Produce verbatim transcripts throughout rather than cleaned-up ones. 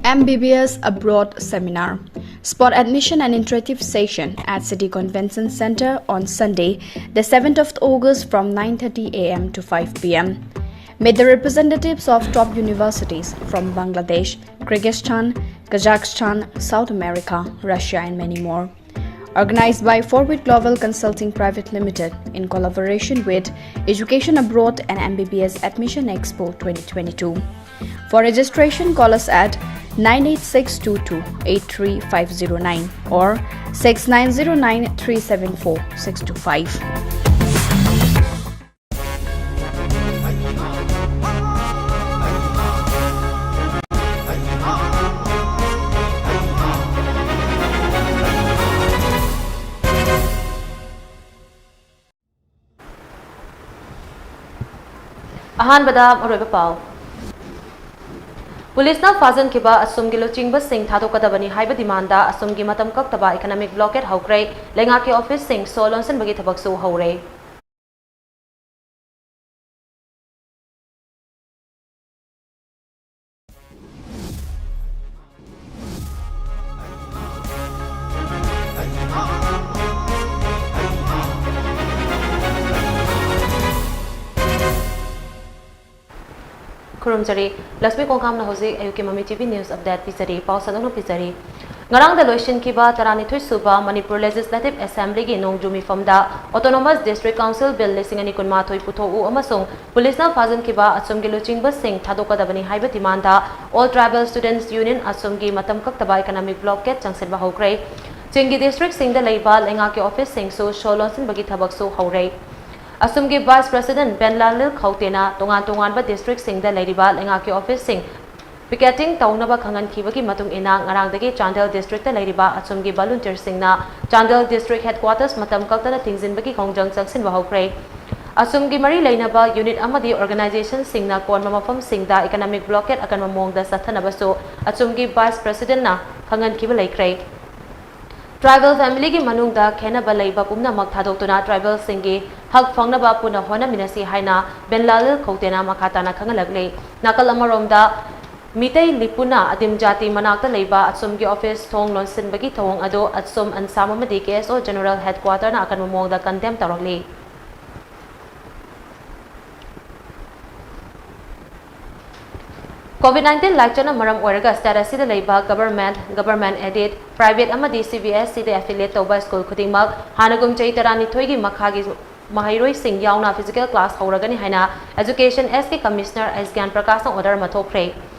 M B B S Abroad Seminar. Spot admission and interactive session at City Convention Center on Sunday, the seventh of August from nine thirty a m to five p m. Meet the representatives of top universities from Bangladesh, Kyrgyzstan, Kazakhstan, South America, Russia, and many more. Organized by Forward Global Consulting Private Limited in collaboration with Education Abroad and M B B S Admission Expo twenty twenty-two. For registration, call us at nine eight six two two eight three five zero nine or six nine zero nine three seven four six two five. ꯑꯍꯥꯟꯕꯗ ꯃꯔꯨꯑꯣꯏꯕ ꯄꯥꯎ꯫ ꯄꯨꯂꯤꯁꯅ ꯐꯥꯖꯤꯟꯈꯤꯕ ꯑꯁꯣꯝꯒꯤ ꯂꯨꯆꯤꯡꯕꯁꯤꯡ ꯊꯥꯗꯣꯛꯀꯗꯕꯅꯤ ꯍꯥꯏꯕ demand ꯑꯁꯣꯝꯒꯤ ꯃꯇꯝ ꯀꯛꯇꯕ ꯏꯀꯅꯣꯃꯤꯛ blockade ꯍꯧꯈ꯭ꯔꯦ꯫ ꯂꯩꯉꯥꯛꯀꯤ ꯑꯣꯐꯤꯁꯁꯤꯡ ꯁꯣ ꯂꯣꯟꯁꯤꯟꯕꯒꯤ ꯊꯕꯛꯁꯨ ꯍꯧꯔꯦ꯫ ꯈꯨꯔꯨꯝꯖꯔꯤ꯫ ꯂꯛꯁꯃꯤ ꯀꯣꯡꯈꯥꯝꯅ ꯍꯧꯖꯤꯛ ꯑꯌꯨꯛꯀꯤ ꯃꯃꯤ ꯇꯤ ꯚꯤ ꯅ꯭ꯌꯨꯁ ꯑꯞꯗꯦꯠ ꯄꯤꯖꯔꯤ꯫ ꯄꯥꯎ ꯁꯟꯗꯣꯛꯅ ꯄꯤꯖꯔꯤ꯫ ꯉꯔꯥꯡꯗ ꯂꯣꯏꯁꯤꯟꯈꯤꯕ ꯇꯔꯥꯅꯤꯊꯣꯏ ꯁꯨꯕ ꯃꯅꯤꯄꯨꯔ ꯂꯦꯖꯤꯁꯂꯦꯇꯤꯚ ꯑꯦꯁꯦꯝꯕ꯭ꯂꯤꯒꯤ ꯅꯣꯡꯖꯨ ꯃꯤꯐꯝꯗ ꯑꯣꯇꯣꯅꯣꯃꯁ ꯗꯤꯁꯇ꯭ꯔꯤꯛ ꯀꯥꯎꯟꯁꯤꯜ ꯕꯤꯜ ꯂꯤꯁꯤꯡ ꯑꯅꯤ ꯀꯨꯟꯃꯥꯊꯣꯏ ꯄꯨꯊꯣꯛꯎ ꯑꯃꯁꯨꯡ ꯄꯨꯂꯤꯁꯅ ꯐꯥꯖꯤꯟꯈꯤꯕ ꯑꯁꯣꯝꯒꯤ ꯂꯨꯆꯤꯡꯕꯁꯤꯡ ꯊꯥꯗꯣꯛꯀꯗꯕꯅꯤ ꯍꯥꯏꯕ demand All Tribal Students Union ꯑꯁꯣꯝꯒꯤ ꯃꯇꯝ ꯀꯛꯇꯕ ꯏꯀꯅꯣꯃꯤꯛ ꯕ꯭ꯂꯣꯀꯦꯠ ꯆꯪꯁꯤꯟꯕ ꯍꯧꯈ꯭ꯔꯦ꯫ ꯆꯤꯡꯒꯤ ꯗꯤꯁꯇ꯭ꯔꯤꯛꯁꯤꯡꯗ ꯂꯩꯕ ꯂꯩꯉꯥꯛꯀꯤ ꯑꯣꯐꯤꯁꯁꯤꯡꯁꯨ ꯁꯣ ꯂꯣꯟꯁꯤꯟꯕꯒꯤ ꯊꯕꯛꯁꯨ ꯍꯧꯔꯦ꯫ ꯑꯁꯣꯝꯒꯤ ꯚꯥꯏꯁ ꯄ꯭ꯔꯦꯁꯤꯗꯦꯟꯠ ꯕꯦꯟꯂꯥꯂꯤꯜ ꯈꯧꯇꯦꯅ ꯇꯣꯉꯥꯟ ꯇꯣꯉꯥꯟꯕ ꯗꯤꯁꯇ꯭ꯔꯤꯛꯁꯤꯡꯗ ꯂꯩꯔꯤꯕ ꯂꯩꯉꯥꯛꯀꯤ ꯑꯣꯐꯤꯁꯁꯤꯡ ꯄꯤꯀꯦꯇꯤꯡ ꯇꯧꯅꯕ ꯈꯪꯍꯟꯈꯤꯕꯒꯤ ꯃꯇꯨꯡ ꯏꯟꯅ ꯉꯔꯥꯡꯗꯒꯤ ꯆꯥꯟꯗꯦꯜ ꯗꯤꯁꯇ꯭ꯔꯤꯛꯇ ꯂꯩꯔꯤꯕ ꯑꯁꯣꯝꯒꯤ ꯚꯣꯂꯨꯟꯇꯤꯌꯔꯁꯤꯡꯅ ꯆꯥꯟꯗꯦꯜ ꯗꯤꯁꯇ꯭ꯔꯤꯛ ꯍꯦꯗꯀ꯭ꯋꯥꯇꯔꯁ ꯃꯇꯝ ꯀꯛꯇꯅ ꯊꯤꯡꯖꯤꯟꯕꯒꯤ ꯈꯣꯡꯖꯪ ꯆꯪꯁꯤꯟꯕ ꯍꯧꯈ꯭ꯔꯦ꯫ ꯑꯁꯣꯝꯒꯤ ꯃꯔꯤ ꯂꯩꯅꯕ ꯌꯨꯅꯤꯠ ꯑꯃꯗꯤ ꯑꯣꯔꯒꯅꯥꯏꯖꯦꯁꯟꯁꯤꯡꯅ ꯀꯣꯟꯕ ꯃꯐꯝꯁꯤꯡꯗ ꯏꯀꯅꯣꯃꯤꯛ ꯕ꯭ꯂꯣꯀꯦꯠ ꯑꯀꯟꯕ ꯃꯑꯣꯡꯗ ꯆꯠꯊꯅꯕꯁꯨ ꯑꯁꯣꯝꯒꯤ ꯚꯥꯏꯁ ꯄ꯭ꯔꯦꯁꯤꯗꯦꯟꯠꯅ ꯈꯪꯍꯟꯈꯤꯕ ꯂꯩꯈ꯭ꯔꯦ꯫ ꯇ꯭ꯔꯥꯏꯕꯦꯜ ꯐꯦꯃꯤꯂꯤꯒꯤ ꯃꯅꯨꯡꯗ ꯈꯦꯟꯅꯕ ꯂꯩꯕ ꯄꯨꯝꯅꯃꯛ ꯊꯥꯗꯣꯛꯇꯨꯅ ꯇ꯭ꯔꯥꯏꯕꯦꯜꯁꯤꯡꯒꯤ ꯍꯛ ꯐꯪꯅꯕ ꯄꯨꯟꯅ ꯍꯣꯠꯅꯃꯤꯟꯅꯁꯤ ꯍꯥꯏꯅ ꯕꯦꯟꯂꯥꯂꯤꯜ ꯈꯧꯇꯦꯅ ꯃꯈꯥ ꯇꯥꯅ ꯈꯪꯍꯜꯂꯛꯂꯤ꯫ ꯅꯥꯀꯜ ꯑꯃꯔꯣꯝꯗ ꯃꯤꯇꯩ ꯂꯤꯄꯨꯅ ꯑꯗꯤꯝ ꯖꯥꯇꯤ ꯃꯅꯥꯛꯇ ꯂꯩꯕ ꯑꯠꯁꯨꯝꯒꯤ ꯑꯣꯐꯤꯁ ꯊꯣꯡ ꯂꯣꯟꯁꯤꯟꯕꯒꯤ ꯊꯧꯑꯣꯡ ꯑꯗꯨ ꯑꯠꯁꯨꯝ, ꯑꯟꯁꯥꯝ ꯑꯃꯗꯤ ꯀꯦ ꯑꯦꯁ ꯑꯣ ꯖꯦꯅꯔꯦꯜ ꯍꯦꯗꯀ꯭ꯋꯥꯇꯔꯅ ꯑꯀꯟꯕ ꯃꯑꯣꯡꯗ ꯀꯟꯗꯦꯝ ꯇꯧꯔꯛꯂꯤ꯫ ꯀꯣꯚꯤꯗ ꯅꯥꯏꯟꯇꯤꯟ ꯂꯥꯏꯆꯠꯅ ꯃꯔꯝ ꯑꯣꯏꯔꯒ ꯁ꯭ꯇꯦꯠ ꯑꯁꯤꯗ ꯂꯩꯕ ꯒꯚꯔꯟꯃꯦꯟꯠ, ꯒꯚꯔꯟꯃꯦꯟꯠ ꯑꯦꯗꯦꯗ, ꯄ꯭ꯔꯥꯏꯚꯦꯠ ꯑꯃꯗꯤ ꯁꯤ ꯕꯤ ꯑꯦꯁ ꯁꯤꯗ ꯑꯦꯐꯤꯂꯤꯌꯦꯠ ꯇꯧꯕ ꯁ꯭ꯀꯨꯜ ꯈꯨꯗꯤꯡꯃꯛ ꯍꯥꯟꯅꯒꯨꯝ ꯆꯍꯤ ꯇꯔꯥꯅꯤꯊꯣꯏꯒꯤ ꯃꯈꯥꯒꯤ ꯃꯍꯩꯔꯣꯏꯁꯤꯡ ꯌꯥꯎꯅ ꯐꯤꯖꯤꯀꯦꯜ ꯀ꯭ꯂꯥꯁ ꯍꯧꯔꯒꯅꯤ ꯍꯥꯏꯅ ꯑꯦꯖꯨꯀꯦꯁꯟ ꯑꯦꯁꯀꯤ ꯀꯃꯤꯁꯅꯔ ꯑꯦꯁ ꯒ꯭ꯌꯥꯟ ꯄ꯭ꯔꯀꯥꯁꯅ ꯑꯣꯔꯗꯔ ꯑꯃ ꯊꯣꯛꯈ꯭ꯔꯦ꯫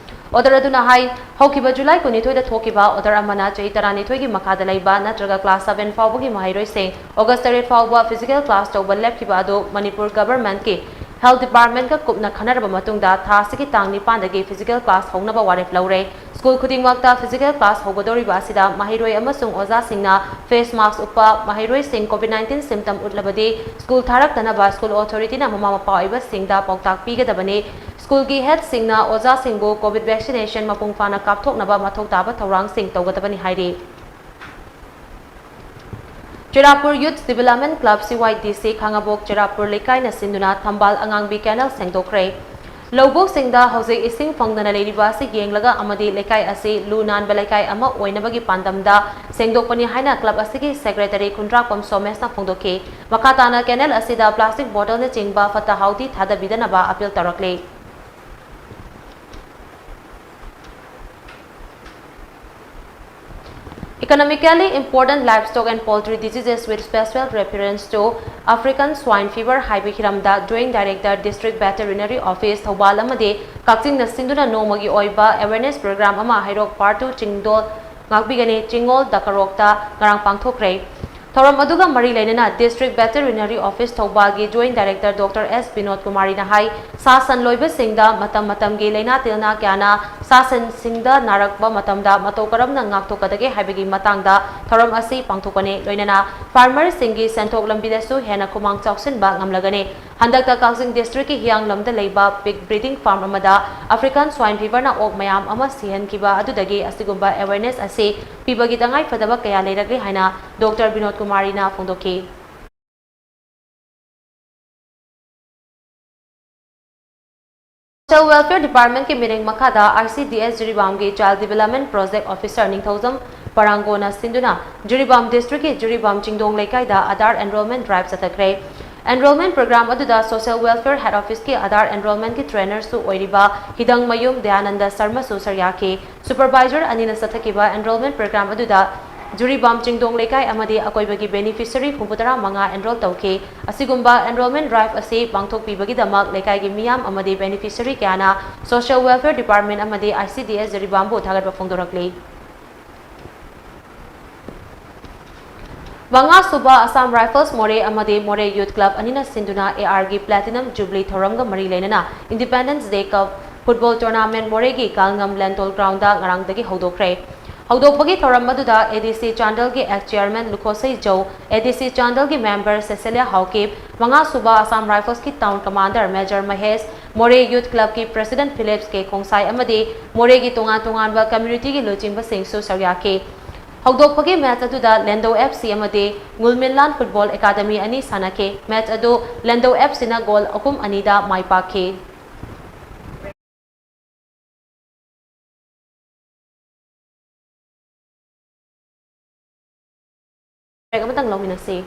ꯑꯣꯔꯗꯔ ꯑꯗꯨꯅ ꯍꯥꯏ, ꯍꯧꯈꯤꯕ ꯖꯨꯂꯥꯏ ꯀꯨꯟꯅꯤꯊꯣꯏꯗ ꯊꯣꯛꯈꯤꯕ ꯑꯣꯔꯗꯔ ꯑꯃꯅ ꯆꯍꯤ ꯇꯔꯥꯅꯤꯊꯣꯏꯒꯤ ꯃꯈꯥꯗ ꯂꯩꯕ ꯅꯠꯇ꯭ꯔꯒ ꯀ꯭ꯂꯥꯁ ꯁꯚꯦꯟ ꯐꯥꯎꯕꯒꯤ ꯃꯍꯩꯔꯣꯏꯁꯤꯡ ꯑꯣꯒꯁ ꯇꯔꯦꯠ ꯐꯥꯎꯕ ꯐꯤꯖꯤꯀꯦꯜ ꯀ꯭ꯂꯥꯁ ꯇꯧꯕ ꯂꯦꯞꯈꯤꯕ ꯑꯗꯨ ꯃꯅꯤꯄꯨꯔ ꯒꯚꯔꯟꯃꯦꯟꯠꯀꯤ ꯍꯦꯜꯊ ꯗꯤꯄꯥꯔꯠꯃꯦꯟꯠꯀ ꯀꯨꯞꯅ ꯈꯟꯅꯔꯕ ꯃꯇꯨꯡꯗ ꯊꯥ ꯑꯁꯤꯒꯤ ꯇꯥꯡ ꯅꯤꯄꯥꯟꯗꯒꯤ ꯐꯤꯖꯤꯀꯦꯜ ꯀ꯭ꯂꯥꯁ ꯍꯧꯅꯕ ꯋꯥꯔꯦꯞ ꯂꯧꯔꯦ꯫ ꯁ꯭ꯀꯨꯜ ꯈꯨꯗꯤꯡꯃꯛꯇ ꯐꯤꯖꯤꯀꯦꯜ ꯀ꯭ꯂꯥꯁ ꯍꯧꯒꯗꯧꯔꯤꯕ ꯑꯁꯤꯗ ꯃꯍꯩꯔꯣꯏ ꯑꯃꯁꯨꯡ ꯑꯣꯖꯥꯁꯤꯡꯅ ꯐꯦꯁ ꯃꯥꯁꯛ ꯎꯞꯄ, ꯃꯍꯩꯔꯣꯏꯁꯤꯡ ꯀꯣꯚꯤꯗ ꯅꯥꯏꯟꯇꯤꯟ ꯁꯤꯝꯇꯝ ꯎꯠꯂꯕꯗꯤ ꯁ꯭ꯀꯨꯜ ꯊꯥꯔꯛꯇꯅꯕ ꯁ꯭ꯀꯨꯜ ꯑꯣꯊꯣꯔꯤꯇꯤꯅ ꯃꯃꯥ ꯃꯄꯥ ꯑꯣꯏꯕꯁꯤꯡꯗ ꯄꯥꯎꯇꯥꯛ ꯄꯤꯒꯗꯕꯅꯤ꯫ ꯁ꯭ꯀꯨꯜꯒꯤ ꯍꯦꯗꯁꯤꯡꯅ ꯑꯣꯖꯥꯁꯤꯡꯕꯨ ꯀꯣꯚꯤꯗ ꯚꯦꯛꯁꯤꯅꯦꯁꯟ ꯃꯄꯨꯡ ꯐꯥꯅ ꯀꯥꯞꯊꯣꯛꯅꯕ ꯃꯊꯧ ꯇꯥꯕ ꯊꯧꯔꯥꯡꯁꯤꯡ ꯇꯧꯒꯗꯕꯅꯤ ꯍꯥꯏꯔꯤ꯫ ꯆꯨꯔꯥꯄꯨꯔ ꯌꯨꯊ ꯗꯤꯚꯦꯂꯞꯃꯦꯟꯠ ꯀ꯭ꯂꯕ, ꯁꯤ ꯋꯥꯏ ꯗꯤ ꯁꯤ, ꯈꯥꯉꯕꯣꯛ ꯆꯨꯔꯥꯄꯨꯔ ꯂꯩꯀꯥꯏꯅ ꯁꯤꯟꯗꯨꯅ ꯊꯝꯕꯥꯜ ꯑꯉꯥꯡꯕꯤ ꯀꯦꯅꯦꯜ ꯁꯦꯡꯗꯣꯛꯈ꯭ꯔꯦ꯫ ꯂꯧꯕꯨꯛꯁꯤꯡꯗ ꯍꯧꯖꯤꯛ ꯏꯁꯤꯡ ꯐꯪꯗꯅ ꯂꯩꯔꯤꯕ ꯑꯁꯤ ꯌꯦꯡꯂꯒ ꯑꯃꯗꯤ ꯂꯩꯀꯥꯏ ꯑꯁꯤ ꯂꯨ ꯅꯥꯟꯕ ꯂꯩꯀꯥꯏ ꯑꯃ ꯑꯣꯏꯅꯕꯒꯤ ꯄꯥꯟꯗꯝꯗ ꯁꯦꯡꯗꯣꯛꯄꯅꯤ ꯍꯥꯏꯅ ꯀ꯭ꯂꯕ ꯑꯁꯤꯒꯤ ꯁꯦꯀ꯭ꯔꯦꯇꯔꯤ ꯈꯨꯟꯗ꯭ꯔꯥꯛꯄꯝ ꯁꯣꯃꯦꯁꯅ ꯐꯣꯡꯗꯣꯛꯈꯤ꯫ ꯃꯈꯥ ꯇꯥꯅ ꯀꯦꯅꯦꯜ ꯑꯁꯤꯗ ꯄ꯭ꯂꯥꯁꯇꯤꯛ ꯕꯣꯇꯜꯅꯆꯤꯡꯕ ꯐꯠꯇ ꯍꯥꯎꯗꯤ ꯊꯥꯗꯕꯤꯗꯅꯕ appeal ꯇꯧꯔꯛꯂꯤ꯫ Economically important livestock and poultry diseases with special reference to African swine fever ꯍꯥꯏꯕ ꯍꯤꯔꯝꯗ Joint Director District Veterinary Office Thoubal ꯑꯃꯗꯤ ꯀꯛꯆꯤꯡꯅ ꯁꯤꯟꯗꯨꯅ ꯅꯣꯡꯃꯒꯤ ꯑꯣꯏꯕ awareness program ꯑꯃ ꯍꯩꯔꯣꯛ Part two ꯆꯤꯡꯗꯣꯜ ꯉꯥꯛꯄꯤꯒꯅꯤ ꯆꯤꯡꯉꯣꯜ ꯗꯀꯔꯣꯛꯇ ꯉꯔꯥꯡ ꯄꯥꯡꯊꯣꯛꯈ꯭ꯔꯦ꯫ ꯊꯧꯔꯝ ꯑꯗꯨꯒ ꯃꯔꯤ ꯂꯩꯅꯅ District Veterinary Office ꯊꯧꯕꯥꯜꯒꯤ Joint Director Doctor ꯑꯦꯁ ꯕꯤꯅꯣꯗ ꯀꯨꯃꯥꯔꯤꯅ ꯍꯥꯏ, ꯁꯥ ꯁꯟ ꯂꯣꯏꯕꯁꯤꯡꯗ ꯃꯇꯝ ꯃꯇꯝꯒꯤ ꯂꯥꯏꯅꯥ ꯇꯤꯜꯅꯥ ꯀꯌꯥꯅ ꯁꯥ ꯁꯟꯁꯤꯡꯗ ꯅꯥꯔꯛꯄ ꯃꯇꯝꯗ ꯃꯇꯧ ꯀꯔꯝꯅ ꯉꯥꯛꯊꯣꯛꯀꯗꯒꯦ ꯍꯥꯏꯕꯒꯤ ꯃꯇꯥꯡꯗ ꯊꯧꯔꯝ ꯑꯁꯤ ꯄꯥꯡꯊꯣꯛꯄꯅꯤ꯫ ꯂꯣꯏꯅꯅ ꯐꯥꯔꯃꯔꯁꯤꯡꯒꯤ ꯁꯦꯟꯊꯣꯛ ꯂꯝꯕꯤꯗꯁꯨ ꯍꯦꯟꯅ ꯈꯨꯃꯥꯡ ꯆꯥꯎꯁꯤꯟꯕ ꯉꯝꯂꯒꯅꯤ꯫ ꯍꯟꯗꯛꯇ ꯀꯛꯆꯤꯡ ꯗꯤꯁꯇ꯭ꯔꯤꯛꯀꯤ ꯍꯤꯌꯥꯡꯂꯝꯗ ꯂꯩꯕ pig breeding farm ꯑꯃꯗ African swine feverꯅ ꯑꯣꯛ ꯃꯌꯥꯝ ꯑꯃ ꯁꯤꯍꯟꯈꯤꯕ ꯑꯗꯨꯗꯒꯤ ꯑꯁꯤꯒꯨꯝꯕ awareness ꯑꯁꯤ ꯄꯤꯕꯒꯤ ꯇꯉꯥꯏꯐꯗꯕ ꯀꯌꯥ ꯂꯩꯔꯛꯂꯦ ꯍꯥꯏꯅ Doctor ꯕꯤꯅꯣꯗ ꯀꯨꯃꯥꯔꯤꯅ ꯐꯣꯡꯗꯣꯛꯈꯤ꯫ Social Welfare Departmentꯀꯤ ꯃꯤꯠꯌꯦꯡ ꯃꯈꯥꯗ I C D S ꯖꯤꯔꯤꯕꯥꯝꯒꯤ Child Development Project Officer ꯅꯤꯡꯊꯧꯖꯝ ꯄꯔꯥꯡꯒꯣꯅ ꯁꯤꯟꯗꯨꯅ ꯖꯤꯔꯤꯕꯥꯝ districtꯀꯤ ꯖꯤꯔꯤꯕꯥꯝ ꯆꯤꯡꯗꯣꯡ ꯂꯩꯀꯥꯏꯗ Aadhaar Enrollment Drive ꯆꯠꯊꯈ꯭ꯔꯦ꯫ Enrollment program ꯑꯗꯨꯗ Social Welfare Head Officeꯀꯤ Aadhaar Enrollmentꯀꯤ trainerꯁꯨ ꯑꯣꯏꯔꯤꯕ ꯍꯤꯗꯪꯃꯌꯨꯝ ꯗꯌꯥꯅꯟꯗ ꯁꯔꯃꯁꯨ ꯁꯔꯨꯛ ꯌꯥꯈꯤ꯫ Supervisor ꯑꯅꯤꯅ ꯆꯠꯊꯈꯤꯕ enrollment program ꯑꯗꯨꯗ ꯖꯤꯔꯤꯕꯥꯝ ꯆꯤꯡꯗꯣꯡ ꯂꯩꯀꯥꯏ ꯑꯃꯗꯤ ꯑꯀꯣꯏꯕꯒꯤ beneficiary ꯍꯨꯝꯐꯨꯇꯔꯥ ꯃꯉꯥ enroll ꯇꯧꯈꯤ꯫ ꯑꯁꯤꯒꯨꯝꯕ enrollment drive ꯑꯁꯤ ꯄꯥꯡꯊꯣꯛꯄꯤꯕꯒꯤꯗꯃꯛ ꯂꯩꯀꯥꯏꯒꯤ ꯃꯤꯌꯥꯝ ꯑꯃꯗꯤ beneficiary ꯀꯌꯥꯅ Social Welfare Department ꯑꯃꯗꯤ I C D S ꯖꯤꯔꯤꯕꯥꯝꯕꯨ ꯊꯥꯒꯠꯄ ꯐꯣꯡꯗꯣꯔꯛꯂꯤ꯫ ꯃꯉꯥꯁꯨꯕ Assam Rifles ꯃꯣꯔꯦ ꯑꯃꯗꯤ ꯃꯣꯔꯦ Youth Club ꯑꯅꯤꯅ ꯁꯤꯟꯗꯨꯅ A Rꯒꯤ Platinum Jubilee ꯊꯧꯔꯝꯒ ꯃꯔꯤ ꯂꯩꯅꯅ Independence Day Cup Football Tournament ꯃꯣꯔꯦꯒꯤ ꯀꯥꯜꯉꯝ ꯂꯦꯟꯇꯣꯜ groundꯗ ꯉꯔꯥꯡꯗꯒꯤ ꯍꯧꯗꯣꯛꯈ꯭ꯔꯦ꯫ ꯍꯧꯗꯣꯛꯄꯒꯤ ꯊꯧꯔꯝ ꯑꯗꯨꯗ A D C ꯆꯥꯟꯗꯦꯜꯒꯤ ex chairman ꯂꯨꯈꯣꯁꯩ ꯖꯧ, A D C ꯆꯥꯟꯗꯦꯜꯒꯤ member ꯁꯦꯁꯦꯂꯤꯌꯥ Haokip, ꯃꯉꯥꯁꯨꯕ Assam Riflesꯀꯤ town commander Major Mahesh, ꯃꯣꯔꯦ Youth Clubꯀꯤ President Phillips K ꯈꯣꯡꯁꯥꯏ ꯑꯃꯗꯤ ꯃꯣꯔꯦꯒꯤ ꯇꯣꯉꯥꯟ ꯇꯣꯉꯥꯟꯕ communityꯒꯤ ꯂꯨꯆꯤꯡꯕꯁꯤꯡꯁꯨ ꯁꯔꯨꯛ ꯌꯥꯈꯤ꯫ ꯍꯧꯗꯣꯛꯄꯒꯤ match ꯑꯗꯨꯗ ꯂꯦꯟꯗꯧ F C ꯑꯃꯗꯤ ꯉꯨꯜꯃꯤꯟꯂꯥꯟ Football Academy ꯑꯅꯤ ꯁꯥꯟꯅꯈꯤ꯫ Match ꯑꯗꯨ ꯂꯦꯟꯗꯧ F Cꯅ goal ꯑꯍꯨꯝ ꯑꯅꯤꯗ ꯃꯥꯏ ꯄꯥꯛꯈꯤ꯫ Break ꯑꯃꯇꯪ ꯂꯧꯃꯤꯟꯅꯁꯤ꯫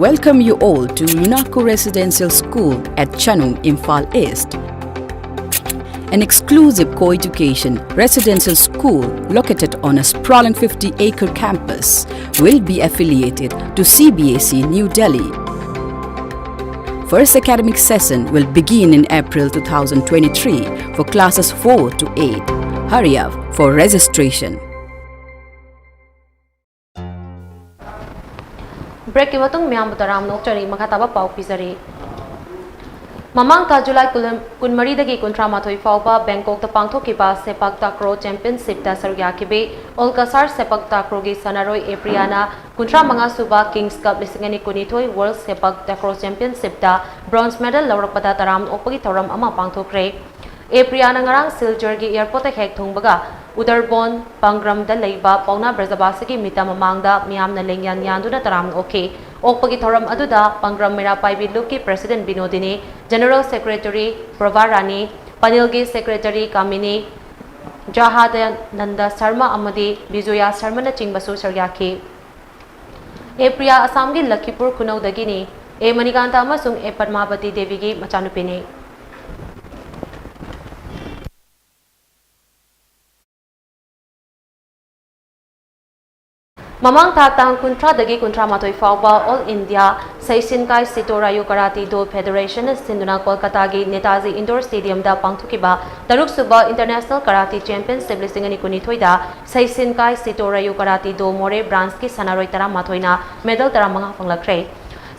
Welcome you all to Lunaku Residential School at Chanung, Imphal East. An exclusive co-education residential school located on a sprawling fifty-acre campus will be affiliated to C B S E New Delhi. First academic session will begin in April two thousand twenty-three for classes four to eight. Hurry up for registration. Break ꯀꯤ ꯃꯇꯨꯡ ꯃꯌꯥꯝꯕꯨ ꯇꯔꯥꯝꯅ ꯑꯣꯛꯆꯔꯤ꯫ ꯃꯈꯥ ꯇꯥꯕ ꯄꯥꯎ ꯄꯤꯖꯔꯤ꯫ ꯃꯃꯥꯡ ꯊꯥ July ꯀꯨꯟ, ꯀꯨꯟꯃꯔꯤꯗꯒꯤ ꯀꯨꯟꯊ꯭ꯔꯥ ꯃꯥꯊꯣꯏ ꯐꯥꯎꯕ ꯕꯦꯡꯀꯣꯛꯇ ꯄꯥꯡꯊꯣꯛꯈꯤꯕ ꯁꯦꯄꯥꯛ ꯇꯥꯀ꯭ꯔꯣ ꯆꯦꯝꯄꯤꯌꯟꯁꯤꯞꯇ ꯁꯔꯨꯛ ꯌꯥꯈꯤꯕꯤ ꯑꯣꯜ ꯀꯁꯥꯔ ꯁꯦꯄꯥꯛ ꯇꯥꯀ꯭ꯔꯣꯒꯤ ꯁꯥꯟꯅꯔꯣꯏ ꯑꯦꯄ꯭ꯔꯤꯌꯥꯅ ꯀꯨꯟꯊ꯭ꯔꯥ ꯃꯉꯥ ꯁꯨꯕ ꯀꯤꯡꯁ ꯀꯞ ꯂꯤꯁꯤꯡ ꯑꯅꯤ ꯀꯨꯟꯅꯤꯊꯣꯏ ꯋꯥꯔꯜꯗ ꯁꯦꯄꯥꯛ ꯇꯥꯀ꯭ꯔꯣ ꯆꯦꯝꯄꯤꯌꯟꯁꯤꯞꯇ ꯕ꯭ꯔꯣꯟꯖ ꯃꯦꯗꯜ ꯂꯧꯔꯛꯄꯗ ꯇꯔꯥꯝꯅ ꯑꯣꯛꯄꯒꯤ ꯊꯧꯔꯝ ꯑꯃ ꯄꯥꯡꯊꯣꯛꯈ꯭ꯔꯦ꯫ ꯑꯦꯄ꯭ꯔꯤꯌꯥꯅ ꯉꯔꯥꯡ ꯁꯤꯜꯆꯔꯒꯤ ꯑꯦꯌꯔꯄꯣꯔꯠꯇ ꯍꯦꯛ ꯊꯨꯡꯕꯒ ꯎꯗꯔꯕꯣꯟ ꯄꯥꯡꯒ꯭ꯔꯝꯗ ꯂꯩꯕ ꯄꯥꯎꯅꯥ ꯕ꯭ꯔꯖꯕꯥꯁꯤꯒꯤ ꯃꯤꯇ ꯃꯃꯥꯡꯗ ꯃꯤꯌꯥꯝꯅ ꯂꯦꯡꯌꯥꯟ ꯌꯥꯟꯗꯨꯅ ꯇꯔꯥꯝꯅ ꯑꯣꯛꯈꯤ꯫ ꯑꯣꯛꯄꯒꯤ ꯊꯧꯔꯝ ꯑꯗꯨꯗ ꯄꯥꯡꯒ꯭ꯔꯝ ꯃꯩꯔꯥ ꯄꯥꯏꯕꯤ ꯂꯨꯞꯀꯤ ꯄ꯭ꯔꯦꯁꯤꯗꯦꯟꯠ ꯕꯤꯅꯣꯗꯤꯅꯤ, ꯖꯦꯅꯔꯦꯜ ꯁꯦꯀ꯭ꯔꯦꯇꯔꯤ ꯄ꯭ꯔꯚꯥ ꯔꯥꯅꯤ, ꯄꯅꯦꯜꯒꯤ ꯁꯦꯀ꯭ꯔꯦꯇꯔꯤ ꯀꯥꯃꯤꯅꯤ, ꯖꯍꯥꯗꯅꯟꯗ ꯁꯔꯃ ꯑꯃꯗꯤ ꯕꯤꯖꯣꯌꯥ ꯁꯔꯃꯅꯆꯤꯡꯕꯁꯨ ꯁꯔꯨꯛ ꯌꯥꯈꯤ꯫ ꯑꯦ ꯄ꯭ꯔꯤꯌꯥ ꯑꯁꯥꯝꯒꯤ ꯂꯈꯤꯄꯨꯔ ꯈꯨꯅꯧꯗꯒꯤꯅꯤ꯫ ꯑꯦ ꯃꯅꯤꯀꯥꯟꯇ ꯑꯃꯁꯨꯡ ꯑꯦ ꯄꯗꯃꯥꯕꯇꯤ ꯗꯦꯕꯤꯒꯤ ꯃꯆꯥꯅꯨꯄꯤꯅꯤ꯫ ꯃꯃꯥꯡ ꯊꯥ ꯇꯥꯡ ꯀꯨꯟꯊ꯭ꯔꯥꯗꯒꯤ ꯀꯨꯟꯊ꯭ꯔꯥ ꯃꯥꯊꯣꯏ ꯐꯥꯎꯕ ꯑꯣꯜ ꯏꯟꯗꯤꯌꯥ ꯁꯩꯁꯤꯟꯀꯥꯏ ꯁꯤꯇꯣ ꯔꯥꯌꯨ ꯀꯔꯥꯇꯤ ꯗꯣ ꯐꯦꯗꯔꯦꯁꯟꯅ ꯁꯤꯟꯗꯨꯅ ꯀꯣꯜꯀꯇꯥꯒꯤ ꯅꯦꯇꯥꯖꯤ ꯏꯟꯗꯣꯔ ꯁ꯭ꯇꯦꯗꯤꯌꯝꯗ ꯄꯥꯡꯊꯣꯛꯈꯤꯕ ꯇꯔꯨꯛꯁꯨꯕ ꯏꯟꯇꯔꯅꯦꯁꯅꯦꯜ ꯀꯔꯥꯇꯤ ꯆꯦꯝꯄꯤꯌꯟꯁꯤꯞ ꯂꯤꯁꯤꯡ ꯑꯅꯤ ꯀꯨꯟꯅꯤꯊꯣꯏꯗ ꯁꯩꯁꯤꯟꯀꯥꯏ ꯁꯤꯇꯣ ꯔꯥꯌꯨ ꯀꯔꯥꯇꯤ ꯗꯣ ꯃꯣꯔꯦ ꯕ꯭ꯔꯥꯟꯁꯀꯤ ꯁꯥꯟꯅꯔꯣꯏ ꯇꯔꯥꯃꯥꯊꯣꯏꯅ ꯃꯦꯗꯜ ꯇꯔꯥꯃꯉꯥ ꯐꯪꯂꯛꯈ꯭ꯔꯦ꯫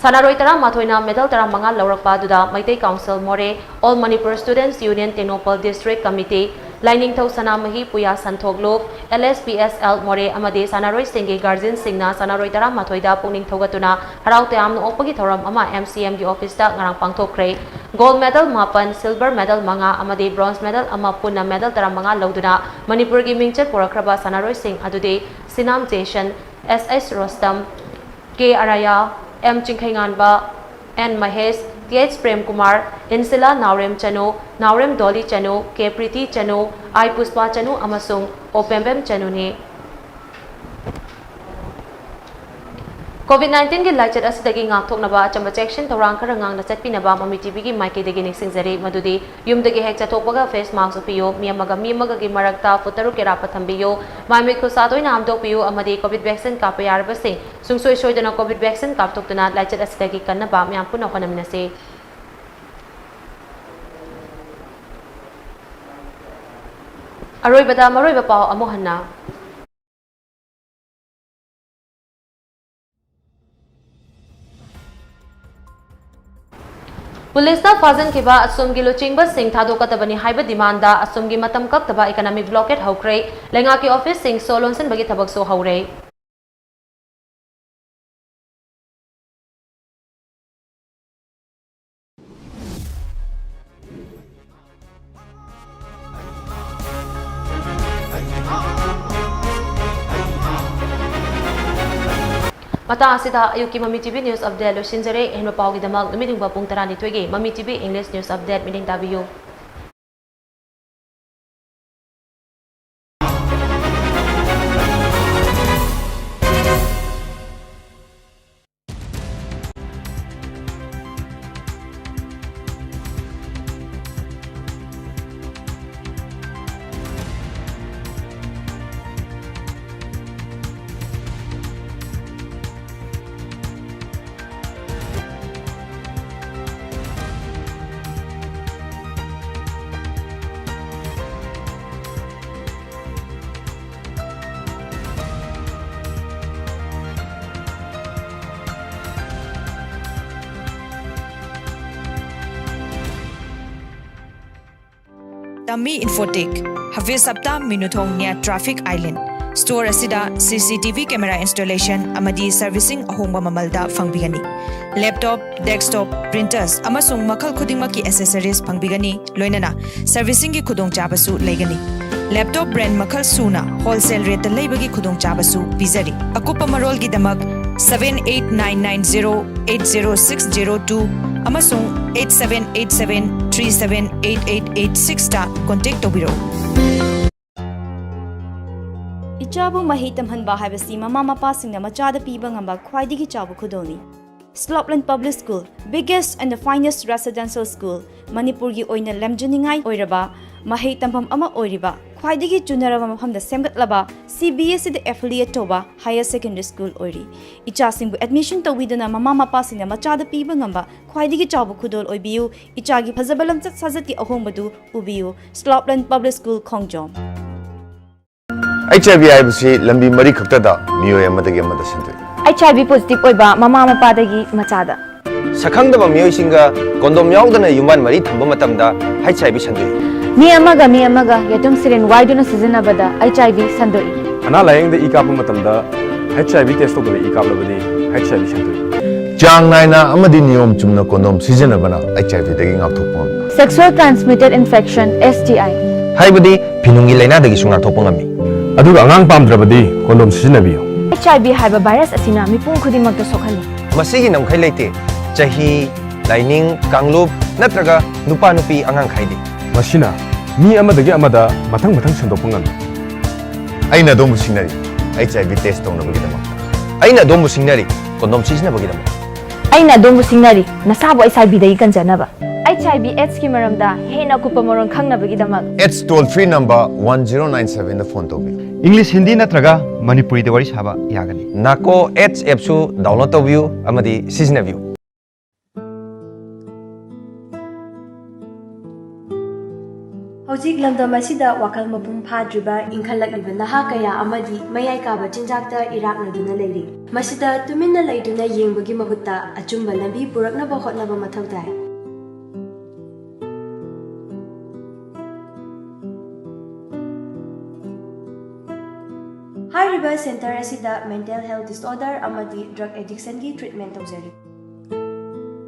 ꯁꯥꯟꯅꯔꯣꯏ ꯇꯔꯥꯃꯥꯊꯣꯏꯅ ꯃꯦꯗꯜ ꯇꯔꯥꯃꯉꯥ ꯂꯧꯔꯛꯄ ꯑꯗꯨꯗ Meitei council Moreh, all Manipur students union Tengnoupal district committee, Lainingthou Sanamahi ꯄꯨꯌꯥ ꯁꯟꯊꯣꯛ ꯂꯨꯞ, L S P S L ꯃꯣꯔꯦ ꯑꯃꯗꯤ ꯁꯥꯟꯅꯔꯣꯏꯁꯤꯡꯒꯤ ꯒꯥꯔꯖꯤꯌꯟꯁꯤꯡꯅ ꯁꯥꯟꯅꯔꯣꯏ ꯇꯔꯥꯃꯥꯊꯣꯏꯗ ꯄꯨꯛꯅꯤꯡ ꯊꯧꯒꯠꯇꯨꯅ ꯍꯔꯥꯎ ꯇꯌꯥꯝꯅ ꯑꯣꯛꯄꯒꯤ ꯊꯧꯔꯝ ꯑꯃ ꯑꯦꯝ ꯁꯤ ꯑꯦꯝꯒꯤ ꯑꯣꯐꯤꯁꯇ ꯉꯔꯥꯡ ꯄꯥꯡꯊꯣꯛꯈ꯭ꯔꯦ꯫ ꯒꯣꯜꯗ ꯃꯦꯗꯜ ꯃꯥꯄꯟ, ꯁꯤꯜꯚꯔ ꯃꯦꯗꯜ ꯃꯉꯥ ꯑꯃꯗꯤ ꯕ꯭ꯔꯣꯟꯖ ꯃꯦꯗꯜ ꯑꯃ ꯄꯨꯟꯅ ꯃꯦꯗꯜ ꯇꯔꯥꯃꯉꯥ ꯂꯧꯗꯨꯅ ꯃꯅꯤꯄꯨꯔꯒꯤ ꯃꯤꯡꯆꯠ ꯄꯨꯔꯛꯈ꯭ꯔꯕ ꯁꯥꯟꯅꯔꯣꯏꯁꯤꯡ ꯑꯗꯨꯗꯤ Sinam Jason, S S Rostam, K Araya, M Chingkheinganba, N Mahesh, T H Premkumar, Insila Naorem Chanu, Naorem Doli Chanu, K Priti Chanu, I Pushpa Chanu ꯑꯃꯁꯨꯡ ꯑꯣ ꯄꯦꯝꯕꯦꯝ ꯆꯅꯨꯅꯤ꯫ COVID nineteen ꯒꯤ ꯂꯥꯏꯆꯠ ꯑꯁꯤꯗꯒꯤ ꯉꯥꯛꯊꯣꯛꯅꯕ ꯑꯆꯝꯕ ꯆꯦꯛꯁꯤꯟ ꯊꯧꯔꯥꯡ ꯈꯔ ꯉꯥꯡꯅ ꯆꯠꯄꯤꯅꯕ ꯃꯃꯤ ꯇꯤꯚꯤꯒꯤ ꯃꯥꯏꯀꯩꯗꯒꯤ ꯅꯤꯡꯁꯤꯡꯖꯔꯤ꯫ ꯃꯗꯨꯗꯤ ꯌꯨꯝꯗꯒꯤ ꯍꯦꯛ ꯆꯠꯊꯣꯛꯄꯒ face mask ꯎꯞꯄꯤꯌꯨ, ꯃꯤ ꯑꯃꯒ ꯃꯤ ꯑꯃꯒꯒꯤ ꯃꯔꯛꯇ ꯐꯨꯠ ꯇꯔꯨꯛ ꯑꯔꯥꯞꯄ ꯊꯝꯕꯤꯌꯨ, ꯃꯥꯏ ꯃꯤꯠ ꯈꯨꯠ ꯁꯥ ꯇꯣꯏꯅ ꯍꯥꯝꯗꯣꯛꯄꯤꯌꯨ ꯑꯃꯗꯤ COVID vaccine ꯀꯥꯞꯄ ꯌꯥꯔꯕꯁꯤꯡ ꯁꯨꯡꯁꯣꯏ ꯁꯣꯏꯗꯅ COVID vaccine ꯀꯥꯞꯊꯣꯛꯇꯨꯅ ꯂꯥꯏꯆꯠ ꯑꯁꯤꯗꯒꯤ ꯀꯟꯅꯕ ꯃꯌꯥꯝ ꯄꯨꯟꯅ ꯍꯣꯠꯅꯃꯤꯟꯅꯁꯤ꯫ ꯑꯔꯣꯏꯕꯗ ꯃꯔꯨꯑꯣꯏꯕ ꯄꯥꯎ ꯑꯃꯨꯛ ꯍꯟꯅ꯫ ꯄꯨꯂꯤꯁꯅ ꯐꯥꯖꯤꯟꯈꯤꯕ ꯑꯁꯣꯝꯒꯤ ꯂꯨꯆꯤꯡꯕꯁꯤꯡ ꯊꯥꯗꯣꯛꯀꯗꯕꯅꯤ ꯍꯥꯏꯕ ꯗꯤꯃꯥꯟꯗ ꯑꯁꯣꯝꯒꯤ ꯃꯇꯝ ꯀꯛꯇꯕ economic blockade ꯍꯧꯈ꯭ꯔꯦ꯫ ꯂꯩꯉꯥꯛꯀꯤ ꯑꯣꯐꯤꯁꯁꯤꯡꯁꯨ ꯂꯣꯟꯁꯤꯟꯕꯒꯤ ꯊꯕꯛꯁꯨ ꯍꯧꯔꯦ꯫ ꯃꯇꯥꯡ ꯑꯁꯤꯗ ꯑꯌꯨꯛꯀꯤ ꯃꯃꯤ ꯇꯤꯚꯤ news update ꯂꯣꯏꯁꯤꯟꯖꯔꯦ꯫ ꯑꯍꯦꯟꯕ ꯄꯥꯎꯒꯤꯗꯃꯛ ꯅꯨꯃꯤꯠ ꯌꯨꯡꯕ ꯄꯨꯡ ꯇꯔꯥꯅꯤꯊꯣꯏꯒꯤ ꯃꯃꯤ ꯇꯤꯚꯤ English news update ꯃꯤꯠꯌꯦꯡ ꯇꯥꯕꯤꯌꯨ꯫ ꯇꯝꯃꯤ ꯏꯟꯐꯣꯇꯦꯛ, ꯍꯥꯐꯤꯖ ꯍꯞꯇꯥ ꯃꯤꯅꯨꯊꯣꯡ near traffic island꯫ Store ꯑꯁꯤꯗ C C T V camera installation ꯑꯃꯗꯤ servicing ꯑꯍꯣꯡꯕ ꯃꯃꯜꯗ ꯐꯪꯕꯤꯒꯅꯤ꯫ Laptop, desktop, printers ꯑꯃꯁꯨꯡ ꯃꯈꯜ ꯈꯨꯗꯤꯡꯃꯛꯀꯤ accessories ꯐꯪꯕꯤꯒꯅꯤ, ꯂꯣꯏꯅꯅ servicingꯒꯤ ꯈꯨꯗꯣꯡꯆꯥꯕꯁꯨ ꯂꯩꯒꯅꯤ꯫ Laptop brand ꯃꯈꯜ ꯁꯨꯅ wholesale rateꯇ ꯂꯩꯕꯒꯤ ꯈꯨꯗꯣꯡꯆꯥꯕꯁꯨ ꯄꯤꯖꯔꯤ꯫ ꯑꯀꯨꯞꯄ ꯃꯔꯣꯜꯒꯤꯗꯃꯛ seven eight nine nine zero eight zero six zero two ꯑꯃꯁꯨꯡ eight seven eight seven three seven eight eight eight sixꯇ contact ꯇꯧꯕꯤꯔꯛꯎ꯫ ꯏꯆꯥꯕꯨ ꯃꯍꯩ ꯇꯝꯍꯟꯕ ꯍꯥꯏꯕꯁꯤ ꯃꯃꯥ ꯃꯄꯥꯁꯤꯡꯅ ꯃꯆꯥꯗ ꯄꯤꯕ ꯉꯝꯕ ꯈ꯭ꯋꯥꯏꯗꯒꯤ ꯆꯥꯎꯕ ꯈꯨꯗꯣꯜꯅꯤ꯫ Slopeland Public School, biggest and the finest residential school, ꯃꯅꯤꯄꯨꯔꯒꯤ ꯑꯣꯏꯅ ꯂꯝꯖꯤꯡꯅꯤꯡꯉꯥꯏ ꯑꯣꯏꯔꯕ ꯃꯍꯩ ꯇꯝꯐꯝ ꯑꯃ ꯑꯣꯏꯔꯤꯕ, ꯈ꯭ꯋꯥꯏꯗꯒꯤ ꯆꯨꯅꯔꯕ ꯃꯐꯝꯗ ꯁꯦꯝꯒꯠꯂꯕ C B S E ꯗ affiliate ꯇꯧꯕ higher secondary school ꯑꯣꯏꯔꯤ꯫ ꯏꯆꯥꯁꯤꯡꯕꯨ admission ꯇꯧꯕꯤꯗꯨꯅ ꯃꯃꯥ ꯃꯄꯥꯁꯤꯡꯅ ꯃꯆꯥꯗ ꯄꯤꯕ ꯉꯝꯕ ꯈ꯭ꯋꯥꯏꯗꯒꯤ ꯆꯥꯎꯕ ꯈꯨꯗꯣꯜ ꯑꯣꯏꯕꯤꯌꯨ꯫ ꯏꯆꯥꯒꯤ ꯐꯖꯕ ꯂꯝꯆꯠ ꯁꯥꯖꯠꯀꯤ ꯑꯍꯣꯡꯕꯗꯨ ꯎꯕꯤꯌꯨ꯫ Slopeland Public School, Khongjom. H I V ꯍꯥꯏꯕꯁꯤ ꯂꯝꯕꯤ ꯃꯔꯤ ꯈꯛꯇꯗ ꯃꯤꯑꯣꯏ ꯑꯃꯗꯒꯤ ꯑꯃꯗ ꯁꯟꯗꯣꯛꯏ꯫ H I V positive ꯑꯣꯏꯕ ꯃꯃꯥ ꯃꯄꯥꯗꯒꯤ ꯃꯆꯥꯗ꯫ ꯁꯛꯈꯪꯗꯕ ꯃꯤꯑꯣꯏꯁꯤꯡꯒ condom ꯌꯥꯎꯗꯅ ꯌꯨꯝꯕꯥꯟ ꯃꯔꯤ ꯊꯝꯕ ꯃꯇꯝꯗ H I V ꯁꯟꯗꯣꯛꯏ꯫ ꯃꯤ ꯑꯃꯒ ꯃꯤ ꯑꯃꯒ ꯌꯦꯇꯨꯝ syringe ꯋꯥꯏꯗꯨꯅ ꯁꯤꯖꯤꯟꯅꯕꯗ H I V ꯁꯟꯗꯣꯛꯏ꯫ ꯑꯅꯥ ꯂꯥꯌꯦꯡꯗ ꯏ ꯀꯥꯞꯄ ꯃꯇꯝꯗ H I V test ꯇꯧꯗꯕ ꯏ ꯀꯥꯞꯂꯕꯗꯤ H I V ꯁꯟꯗꯣꯛꯏ꯫ ꯆꯥꯡ ꯅꯥꯏꯅ ꯑꯃꯗꯤ ꯅꯤꯌꯣꯝ ꯆꯨꯝꯅ condom ꯁꯤꯖꯤꯟꯅꯕꯅ H I V ꯗꯒꯤ ꯉꯥꯛꯊꯣꯛꯄ ꯉꯝꯃꯤ꯫ Sexual transmitted infection, S T I꯫ ꯍꯥꯏꯕꯗꯤ ꯐꯤꯅꯨꯡꯒꯤ ꯂꯥꯏꯅꯥꯗꯒꯤꯁꯨ ꯉꯥꯛꯊꯣꯛꯄ ꯉꯝꯃꯤ꯫ ꯑꯗꯨꯒ ꯑꯉꯥꯡ ꯄꯥꯝꯗ꯭ꯔꯕꯗꯤ condom ꯁꯤꯖꯤꯟꯅꯕꯤꯌꯨ꯫ H I V ꯍꯥꯏꯕ virus ꯑꯁꯤꯅ ꯃꯤꯄꯨꯝ ꯈꯨꯗꯤꯡꯃꯛꯇ ꯁꯣꯛꯍꯜꯂꯤ꯫ ꯃꯁꯤꯒꯤ ꯅꯝꯈꯩ ꯂꯩꯇꯦ꯫ ꯆꯍꯤ, ꯂꯥꯏꯅꯤꯡ, ꯀꯥꯡꯂꯨꯞ ꯅꯠꯇ꯭ꯔꯒ ꯅꯨꯄꯥ ꯅꯨꯄꯤ ꯑꯉꯥꯡ ꯈꯥꯏꯗꯦ꯫ ꯃꯁꯤꯅ ꯃꯤ ꯑꯃꯗꯒꯤ ꯑꯃꯗ ꯃꯊꯪ ꯃꯊꯪ ꯁꯟꯗꯣꯛꯄ ꯉꯝꯃꯤ꯫ ꯑꯩꯅ ꯑꯗꯣꯝꯕꯨ ꯁꯤꯡꯅꯔꯤ, H I V test ꯇꯧꯅꯕꯒꯤꯗꯃꯛꯇ꯫ ꯑꯩꯅ ꯑꯗꯣꯝꯕꯨ ꯁꯤꯡꯅꯔꯤ, condom ꯁꯤꯖꯤꯟꯅꯕꯒꯤꯗꯃꯛ꯫ ꯑꯩꯅ ꯑꯗꯣꯝꯕꯨ ꯁꯤꯡꯅꯔꯤ, ꯅꯁꯥꯕꯨ H I V ꯗꯒꯤ ꯀꯟꯖꯅꯕ꯫ H I V AIDS ꯀꯤ ꯃꯔꯝꯗ ꯍꯦꯟꯅ ꯑꯀꯨꯞꯄ ꯃꯔꯣꯜ ꯈꯪꯅꯕꯒꯤꯗꯃꯛ꯫ AIDS toll free number one zero nine seven ꯗ phone ꯇꯧꯕꯤꯌꯨ꯫ English, Hindi ꯅꯠꯇ꯭ꯔꯒ ꯃꯅꯤꯄꯨꯔꯤꯗ ꯋꯥꯔꯤ ꯁꯥꯕ ꯌꯥꯒꯅꯤ꯫ NACO AIDS app ꯁꯨ download ꯇꯧꯕꯤꯌꯨ ꯑꯃꯗꯤ ꯁꯤꯖꯤꯟꯅꯕꯤꯌꯨ꯫ ꯍꯧꯖꯤꯛ ꯂꯝꯗꯝ ꯑꯁꯤꯗ ꯋꯥꯈꯜ ꯃꯄꯨꯡ ꯐꯥꯗ꯭ꯔꯤꯕ ꯏꯟꯈꯠꯂꯛꯂꯤꯕ ꯅꯍꯥ ꯀꯌꯥ ꯑꯃꯗꯤ ꯃꯌꯥꯏ ꯀꯥꯕ ꯆꯤꯟꯖꯥꯛꯇ ꯏꯔꯥꯛꯅꯗꯨꯅ ꯂꯩꯔꯤ꯫ ꯃꯁꯤꯗ ꯇꯨꯃꯤꯟꯅ ꯂꯩꯗꯨꯅ ꯌꯦꯡꯕꯒꯤ ꯃꯍꯨꯠꯇ ꯑꯆꯨꯝꯕ ꯂꯝꯕꯤ ꯄꯨꯔꯛꯅꯕ ꯍꯣꯠꯅꯕ ꯃꯊꯧ ꯇꯥꯏ꯫ ꯍꯥꯏꯔꯤꯕ center ꯑꯁꯤꯗ mental health disorder ꯑꯃꯗꯤ drug addiction ꯒꯤ treatment ꯇꯧꯖꯔꯤ꯫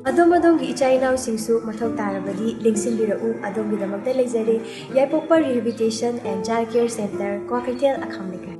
ꯑꯗꯣꯝ ꯑꯗꯣꯝꯒꯤ ꯏꯆꯥ ꯏꯅꯥꯎꯁꯤꯡꯁꯨ ꯃꯊꯧ ꯇꯥꯔꯕꯗꯤ ꯂꯦꯡꯁꯤꯟꯕꯤꯔꯛꯎ, ꯑꯗꯣꯝꯒꯤꯗꯃꯛꯇ ꯂꯩꯖꯔꯦ ꯌꯥꯏꯄꯣꯛꯄ Rehabilitation and Child Care Center, Kwakeithel, ꯑꯈꯥꯝ ꯂꯩꯀꯥꯏ꯫